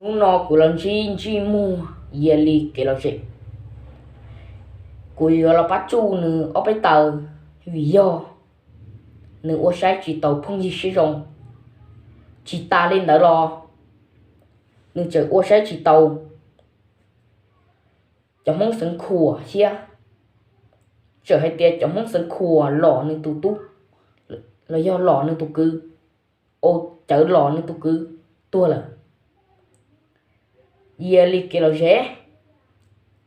Hnub no kuv los ntsib ntsej muag Yia Lis kev lom zem, kuv yuav los pab tsuj nws ob peb taw, vim yog nws ua saib tsis taus phooj ywg siab zoo. Tsis tas li ntawd los nws tseem ua saib tsis taus cov Hmoob Xeev Khuam thiab, tseem hais tias cov Hmoob Xeev Khuam lom nws tus tub los yog lom nws tus kwv, ua cawv lom nws tus kwv tuag lawm. Yia Lis kev lom zem,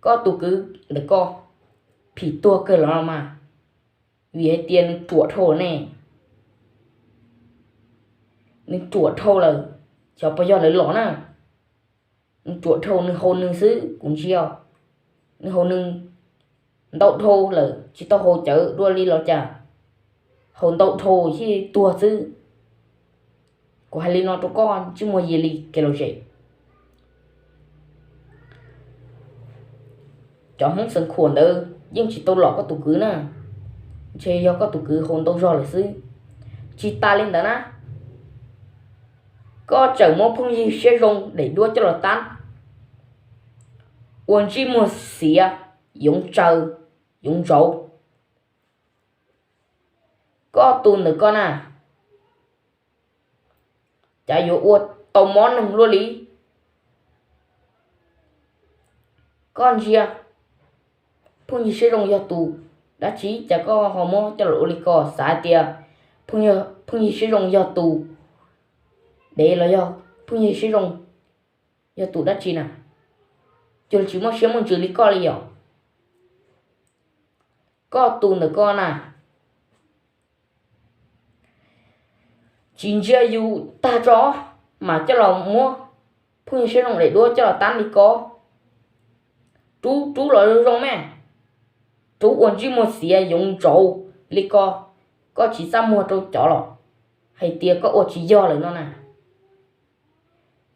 koj tus kwv ntawm koj phim tuag kawg los mas, vim hais tias nws ruam dhau ne. Nws ruam dhau lawm, xyov puas yog lawv lom na. Nws ruam dhau, nws haus nws xwb kuv ntsia, nws haus nws ntau dhau lawm, tsis tau haus cawv dua li los cas, haus ntau dhau thiaj tuag xwb. Kuv hais li no rau koj ntsej muag Yia Lis kev lom zem. Cov Hmoob Xeev Khuam ntawd yeej tsis tau lom koj tus kwv na, ntshe yog koj tus kwv haus ntau zog lawm xwb. Tsis tas li ntawd na, koj tseem muab phooj ywg siab zoo daim duab coj los tab, ua ntsej muag xiav, yoov tsaws, yoov ntsauv. Koj tus ntawm koj na, cas yuav ua tau mob neeg luaj li. Koj ntsia, phooj ywg siab zoo yog tus dab tsi cas koj ho muab coj los ua li ko? Xav hais tias phooj ywg siab zoo yog tus dev los yog phooj ywg siab zoo yog tus dab tsi na? Cuag tsis muaj siab muaj ntsws li koj li yom. Koj tus ntawm koj na, tsis ntsia yus tag tso mas coj los muab phooj ywg siab zoo daim duab coj los tab li ko. Rub rub los zoo zoo me, rub ua ntsej muag xiav yoov ntsauv li ko, koj tsis txaj muag rau cov los hais tias koj ua tsis yog lawm no na.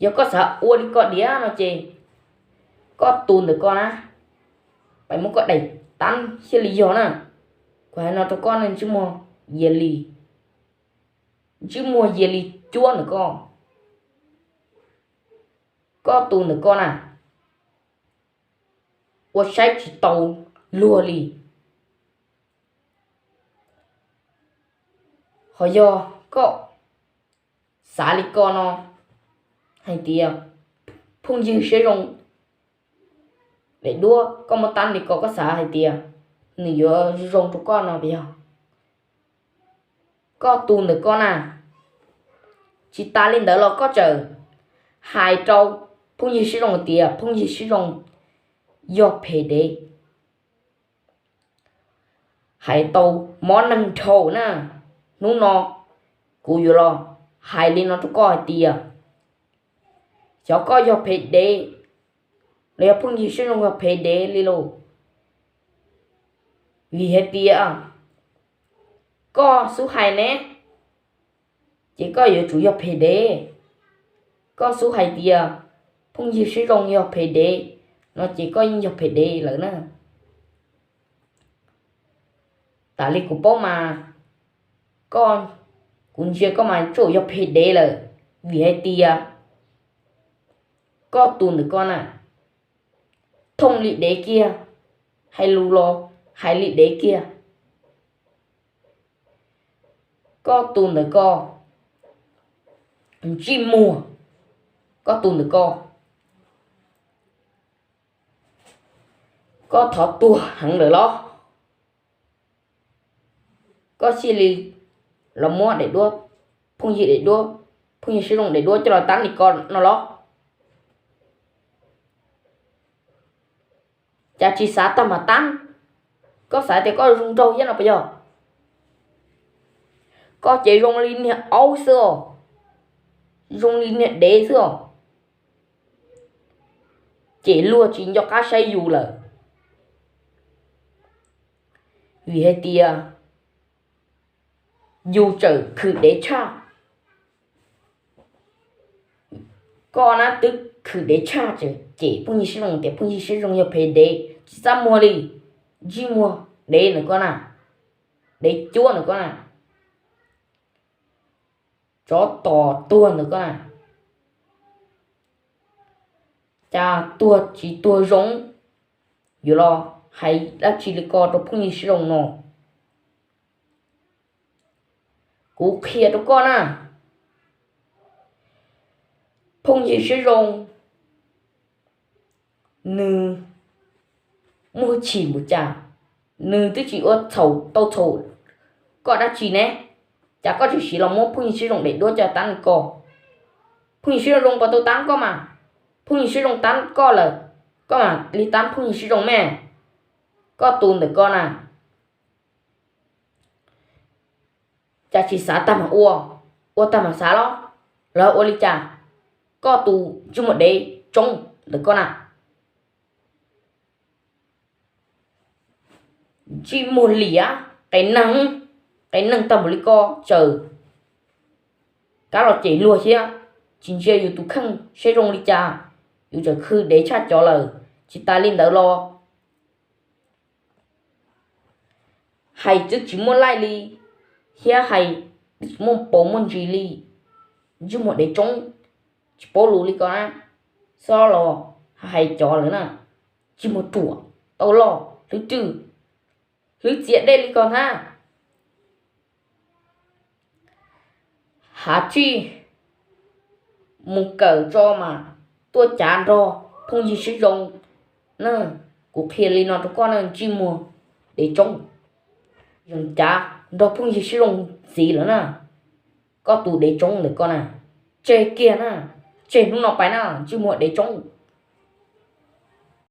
Yog koj xav ua li ko diav no ces koj tus ntawm koj na, pais muab koj daim tab thiaj li yog na. Kuv hais no rau koj ne, ntsej muag Yia Lis, ntsej muag Yia Lis cuab ntawm koj. Koj tus ntawm koj na, ua saib tsis taus luag li. Ho yog koj xav li ko no, hais tias phooj ywg siab zoo daim duab koj muab tab li ko, koj xav hais tias nws yuav zoo rau koj no puas yog? Koj tus ntawm koj na, tsis tas li ntawd los koj tseem hais rau phooj ywg siab zoo tias phooj ywg siab zoo yog phem dev, hais tau mob neeg dhau na. Hnub no kuv yuav los hais li no rau koj hais tias xyov koj yog phem dev los yog phooj ywg siab zoo yog phem dev li lauj. Vim hais tias koj xub hais ne, ces koj yuav tsum yog phem dev. Koj xub hais tias phooj ywg siab zoo yog phem dev no ces koj yeej yog phem dev lawm na. Tas li kuv paub mas, koj, kuv ntsia koj mas tsuas yog phem dev lawm. Vim hais tias koj tus ntawm koj na, thooj li dev kiag, hais lus los hais li dev kiag. Koj tus ntawm koj, ntsej muag, koj tus ntawm koj, koj thov tuag heev lawm los koj thiaj li los muab daim duab, phooj ywg daim duab, phooj ywg siab zoo daim duab coj los tab li ko no los? Cas tsis xav tag mas tab. Koj xav tias koj zoo nraug thiab no puas yog? Koj ces zoo li niag aub xwb os, zoo li niag dev xwb os. Ces luag tsis nco qab saib yus lawm, vim hais tias yus tseem khwv dev tshaj. Koj na twb khwv dev tshaj, ces phooj ywg siab zoo tias phooj ywg siab zoo yog phem dev, tsis txaj muag li, ntsej muag dev ntawm koj na, dev cuab ntawm koj na, tsov tom tuag ntawm koj na. Cas tuag tsis tuag zoo, yuav los hais dab tsi li ko rau phooj ywg Siab Zoo no? Kuv qhia rau koj na, phooj ywg Siab Zoo nws muaj hwj chim npaum cas, nws twb tsis ua txhaum tau txhaum koj dab tsi ne, cas koj tseem siv los muab phooj ywg Siab Zoo daim duab coj tab ko? Phooj ywg Siab Zoo puas tau tab koj mas? Phooj ywg Siab Zoo tab koj lawm, koj mam li tab phooj ywg Siab Zoo me. Koj tus ntawm ko na, cas tsis xav tag mas ua, ua tag mas xav los, los ua li cas? Koj tus ntsej muag dev tsoob ntawm ko na, ntsej muag liam, qe neeg, qe neeg tag npaum li ko tseem kav los cem luag thiab, tsis ntsia yus tus kheej seb zoo li cas, yus tseem khw dev tshaj cov lawm. Tsis tas li ntawd los hais twb tsis muaj laij li, thiab hais twb tsis muaj paus muaj ntsis li, ntsej muag dev tsoob, tsis paub lus li ko na, xob los hais cov lawm na, ntsej muag ruam, tau loj hlwb rwj, hlwb txiav dej li ko ntag. Hav tij mus kawm tso mas tuaj cav nrog phooj ywg Siab Zoo na. Kuv qhia li no rau koj na, ntsej muag dev tsoob, zoo cav nrog phooj ywg Siab Zoo ntxiv lawm na. Koj tus dev tsoob ntawm koj na, tseg kiag na, tseg hnub no pais na, ntsej muag dev tsoob.